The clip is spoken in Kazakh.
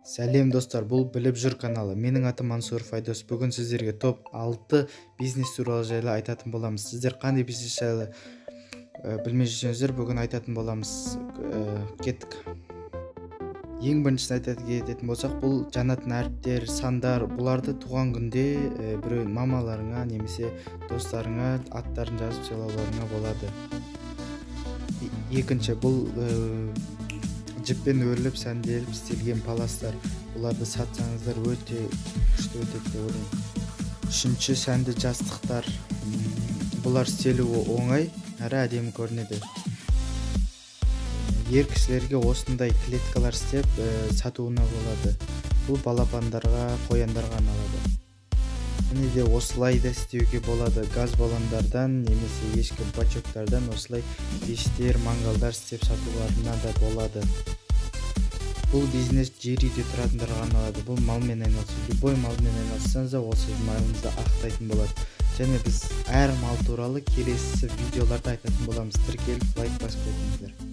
Сәлем, достар! Бұл «Біліп жүр» каналы. Менің атым Мансуров Айдос. Бүгін сіздерге топ 6 бизнес туралы жайлы айтатын боламыз. Сіздер қандай бизнес жайлы білмей жүрсеңіздер, бүгін айтатын боламыз. Кеттік. Ең біріншісін айта кететін болсақ, бұл жанатын әріптер, сандар. Бұларды туған күнде біреу мамаларыңа немесе достарыңа аттарын жазып сыйлауларыңа болады. Екінші, бұл жіппен өріліп, сәнделіп істелген паластар. Бұларды сатсаңыздар, өте күшті өтеді деп ойлаймын. Үшінші, сәнді жастықтар. Бұлар істелуі оңай әрі әдемі көрінеді. Ер кісілерге осындай клеткалар істеп сатуына болады. Бұл балапандарға, қояндарға арналады. Және де осылай да істеуге болады: газ баллондардан немесе ескі бачоктардан осылай пештер, мангалдар істеп сатуларына да болады. Бұл бизнес жер үйде тұратындарға арналады. Бұл малмен айналысу. Любой малмен айналыссаңыз да, ол сіздің малыңызды ақтайтын болады. Және біз әр мал туралы келесі видеоларда айтатын боламыз. Тіркеліп, лайк басып кетіңіздер.